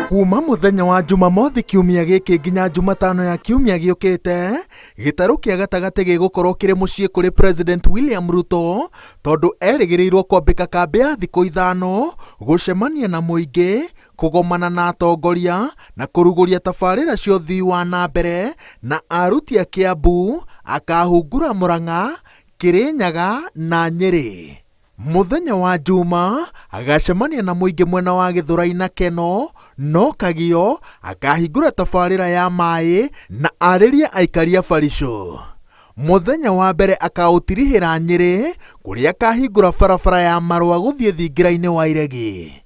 Kuma mũthenya wa Jumamothi kiumia gĩkĩ nginya Jumatano ya kiumia gĩũkĩte, gĩtarũ kĩa gatagatĩ gĩgũkorwo kĩrĩ mũciĩ kũrĩ President William Ruto tondũ erĩgĩrĩirwo kwambĩka kambĩ ya thikũ ithano gũcemania na mũingĩ, kũgomana na atongoria na kũrugũria tabarĩra cia ũthii wa na mbere na aruti a Kiambu, akahungura Murang'a, Kirinyaga na Nyĩrĩ. Mũthenya wa Juma agacemania na mũingĩ mwena wa Gĩthũrai na Keno, no Kagio akahingũra tabarĩra ya maĩ na arĩrie aikari a Barisũ. Mũthenya wa mbere akaũtirihĩra Nyĩrĩ kũrĩa akahingũra barabara ya Marũa gũthiĩ thingira-inĩ wa Iregi.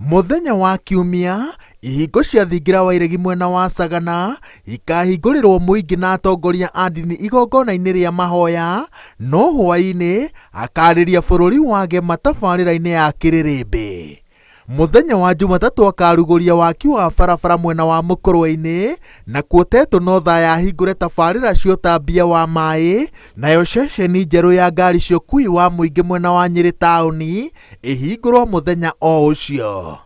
Mũthenya wa Kiumia, ihingo cia thingira wa iregi mwena wa Sagana ikahingũrĩrwo mũingĩ na atongoria a ndini igongona-inĩ rĩa mahoya, no hwaĩ-inĩ akarĩria bũrũri wa Gema tabarĩra-inĩ ya Kĩrĩrĩmbĩ. Mũthenya wa Jumatatũ akarugũria waki wa barabara mwena wa Mũkũrwe-inĩ, nakuo Tetu North ahingũre tabarĩra cia ũtambia wa maĩ, nayo ceceni njerũ ya ngari cia ũkui wa mũingĩ mwena wa Nyĩrĩ taũni ĩhingũrwo mũthenya o ũcio.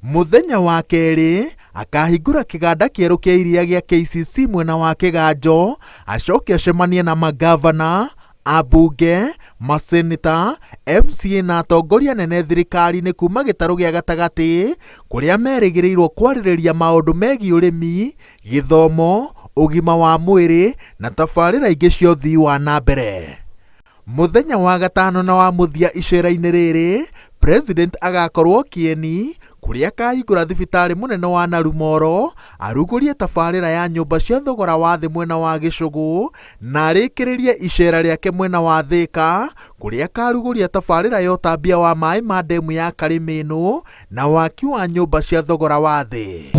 Mũthenya wa kerĩ akahingũra kĩganda kĩerũ kĩa iria gĩa KCC mwena wa Kĩganjo, acoke acemanie na mangavana, ambunge, maseneta, MCA na atongoria anene thirikari-inĩ kuma gĩtarũ gĩa gatagatĩ kũrĩa merĩgĩrĩirwo kwarĩrĩria maũndũ megiĩ ũrĩmi, gĩthomo, ũgima wa mwĩrĩ na tabarĩra ingĩ cia ũthii wa na mbere. Mũthenya wa gatano na wa mũthia icera-inĩ rĩrĩ, President agakorwo Kieni kũrĩa akahingũra thibitarĩ mũnene wa Narumoro, arugũrie tabarĩra ya nyũmba cia thogora wa thĩ mwena wa Gĩcũgũ na arĩkĩrĩrie icera rĩake mwena wa Thĩka kũrĩa akarugũria tabarĩra ya ũtambia wa maĩ ma ndemu ya Karĩmĩnũ na waki wa nyũmba cia thogora wa thĩ.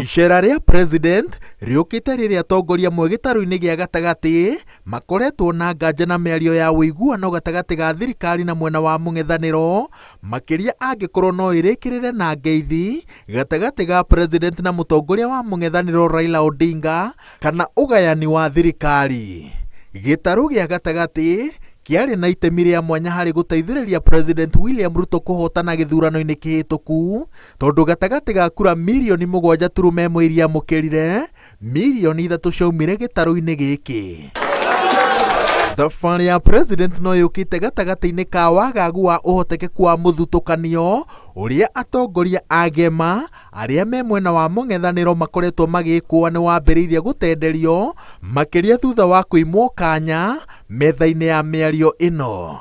Icera rĩa President rĩũkĩte rĩrĩa atongoria amwe gĩtarũ-inĩ gĩa gatagatĩ makoretwo na nganja na mĩario ya ũiguano gatagatĩ ga thirikari na mwena wa mũng'ethanĩro, makĩria angĩkorwo no ĩrĩkĩrĩre na ngeithi gatagatĩ ga President na mũtongoria wa mũng'ethanĩro Raila Odinga kana ũgayani wa thirikari. Gĩtarũ gĩa gatagatĩ kĩarĩ na itemi rĩa mwanya harĩ gũteithĩrĩria President William Ruto kũhootana gĩthurano-inĩ kĩhĩtũku tondũ gatagatĩ ga kura mirioni 7.1 iria amũkĩrire, mirioni 3 ciaumire gĩtarũ-inĩ gĩkĩ. Thabarĩ ya President no yũkĩte gatagatĩ-inĩ ka wagagu wa ũhotekeku wa mũthutũkanio ũrĩa atongoria a Gema arĩa me mwena wa mũng'ethanĩro makoretwo magĩkũa nĩ wambĩrĩirie gũtenderio makĩria thutha wa kũimwo kanya metha-inĩ ya mĩario ĩno.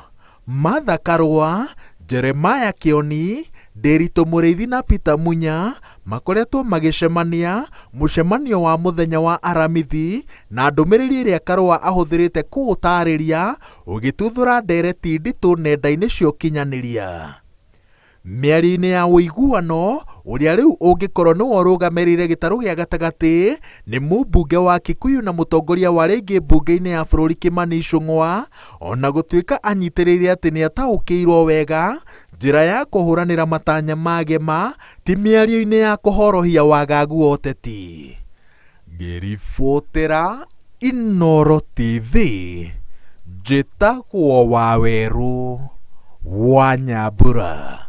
Martha Karũa, Jeremiah Kĩoni, Ndĩritũ Mũrĩithi na Peter Munya makoretwo magĩcemania mũcemanio wa mũthenya wa Aramithi na ndũmĩrĩri ĩrĩa Karũa ahũthĩrĩte kũũtarĩria ũgĩtuthũra ndereti nditũ nenda-inĩ cia ũkinyanĩria. Mĩario-inĩ ya ũiguano ũrĩa rĩu ũngĩkorwo nĩwe ũrũgamĩrĩire gĩtarũ gĩa gatagatĩ nĩ mũmbunge wa Kikuyu na mũtongoria wa rĩngĩ mbunge-inĩ ya bũrũri Kimani Ichung'wa, ona gũtuĩka anyitĩrĩire atĩ nĩataũkĩirwo wega njĩra ya kũhũranĩra matanya ma Gema ti mĩario-inĩ ya kũhorohia wagagu wa ũteti. Ngĩribotera Inooro TV, njĩtagwo Wawerũ wa Nyambura.